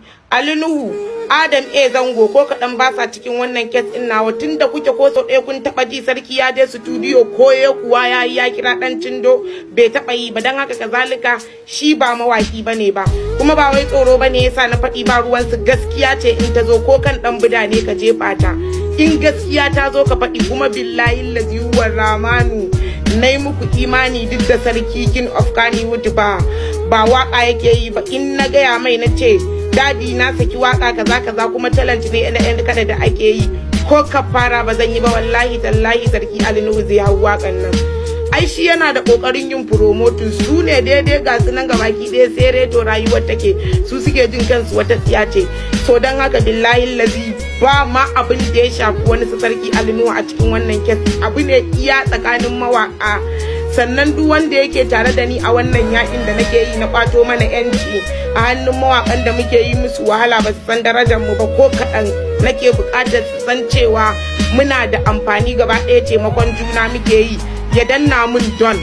Ali Nuhu, Adam A Zango ko kaɗan ba sa cikin wannan case ɗin nawa. Tun da kuke, ko sau ɗaya kun taɓa ji sarki ya je studio ko ya kuwa ya yi ya kira ɗan Cindo? Bai taɓa yi ba. Don haka kazalika shi ba mawaki ba ne ba, kuma ba wai tsoro ba ne yasa na faɗi. Ba ruwansu, gaskiya ce in ta zo, ko kan ɗan bida ne ka jefa ta, in gaskiya ta zo ka faɗi. Kuma billahi lazi ramanu na yi muku imani, duk da sarki King of Kannywood ba waka yake yi ba, in na gaya mai na ce, "Daddy, na saki waka kaza kaza, kuma talent ne na yan kada da ake yi," ko kafara ba zan yi ba. Wallahi tallahi sarki Ali Nuhu zai hau wakan nan. Ai shi yana da kokarin yin promoting. Su ne daidai, ga su nan gabaki ɗaya sai reto rayuwar take, su suke jin kansu wata tsiya ce. So don haka billahi lazi ba ma abin da ya shafi wani su sarki Ali Nuhu a cikin wannan case. Abu ne iya tsakanin mawaka. Sannan duk wanda yake tare da ni a wannan yakin da nake yi na kwato mana yanci a hannun mawakan da muke yi musu wahala, ba su san darajar mu ba ko kaɗan, nake buƙatar su san cewa muna da amfani gaba ɗaya, taimakon juna muke yi, ya danna mun don.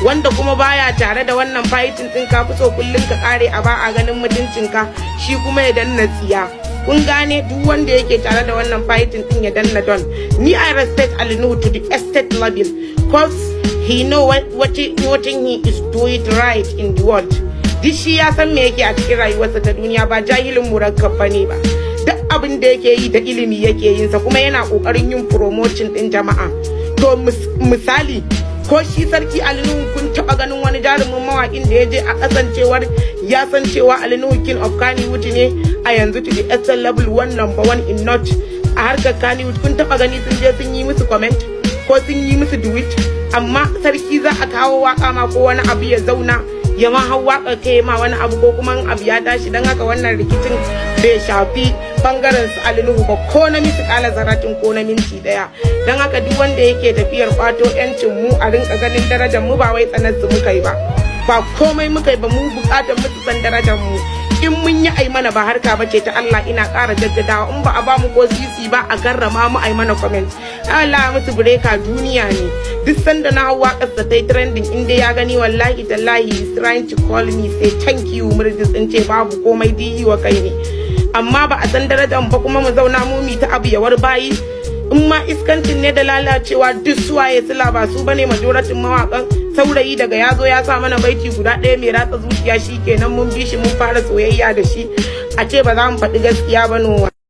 Wanda kuma baya tare da wannan fighting din, ka fi so kullum ka kare a ba a ganin mutuncinka, shi kuma ya danna tsiya. Kun gane? Duk wanda yake tare da wannan fighting din ya danna don. Ni I respect Ali Nuhu to the extent level, 'cause he know what he is doing right in the world. Duk shi ya san me yake a cikin rayuwarsa ta duniya, ba jahilin murakkab bane ba. Duk abin da yake yi da ilimi yake yin sa, kuma yana kokarin yin promotion din jama'a. To misali, ko shi sarki Ali Nuhu, kun taba ganin wani jarumin mawakin da ya je a kasancewar ya san cewa Ali Nuhu King of Kannywood ne a yanzu, to the extent level one, number one in not a harkar Kannywood, kun taba gani sun je sun yi musu comment ko sun yi musu duet? Amma sarki za a kawo waka ma ko wani abu, ya zauna ya ma hau waka kai ma wani abu, ko kuma abu ya tashi. Don haka wannan rikicin bai shafi bangaren su Ali Nuhu ba, ko na misi kala zaratin, ko na minti daya. Don haka duk wanda yake tafiyar kwato yancin mu, a rinka ganin darajar mu, ba wai tsanar su muka yi ba, ba komai muka yi ba. Mu bukatar mu su san darajar mu. In mun yi, ai mana, ba harka bace ta Allah. Ina ƙara jaddadawa, in ba a ba mu ko sisi ba, a karrama mu, ai mana comment. Allah musu bureka duniya ne. Duk sanda na hau waƙar sa tai trending, in dai ya gani, wallahi tallahi is trying to call me, say, "Thank you, Murjis." In ce babu komai, diyi wa kai ne. Amma ba a san darajar ba, kuma mu zauna mu mi ta abu yawar bayi. In ma iskancin ne da lalacewa, duk suwaye sila ba su bane majoratin mawakan. Saurayi daga ya zo ya sa mana baiti guda ɗaya mai ratsa zuciya, shi kenan mun bi shi, mun fara soyayya da shi. A ce ba za mu faɗi gaskiya ba, nowa.